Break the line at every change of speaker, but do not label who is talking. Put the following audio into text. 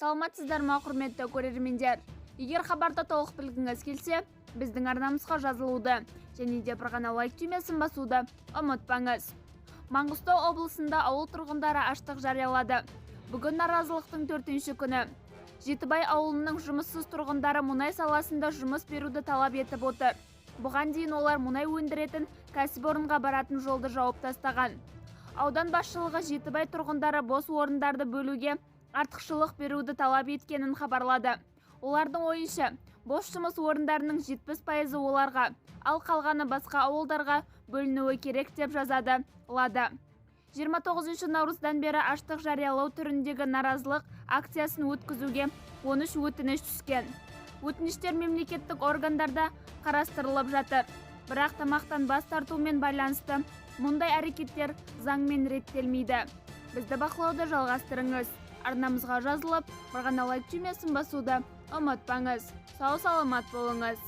Саламатсыздар ма, құрметті көрермендер! Егер хабарды толық білгіңіз келсе, біздің арнамызға жазылуды және де бір ғана лайк түймесін басуды ұмытпаңыз. Маңғыстау облысында ауыл тұрғындары аштық жариялады. Бүгін наразылықтың төртінші күні. Жетібай ауылының жұмыссыз тұрғындары мұнай саласында жұмыс беруді талап етіп отыр. Бұған дейін олар мұнай өндіретін кәсіпорынға баратын жолды жауып тастаған. Аудан басшылығы Жетібай тұрғындары бос орындарды бөлуге артықшылық беруді талап еткенін хабарлады. Олардың ойынша, бос жұмыс орындарының 70%-ы оларға, ал қалғаны басқа ауылдарға бөлінуі керек, деп жазады Лада. 29 наурыздан бері аштық жариялау түріндегі наразылық акциясын өткізуге 13 өтініш түскен. Өтініштер мемлекеттік органдарда қарастырылып жатыр. Бірақ тамақтан бас тартумен байланысты мұндай әрекеттер заңмен реттелмейді. Бізді бақылауды жалғастырыңыз. Арнамызға жазылып, бір ғана лайк түймесін басуды ұмытпаңыз. Сау саламат болыңыз.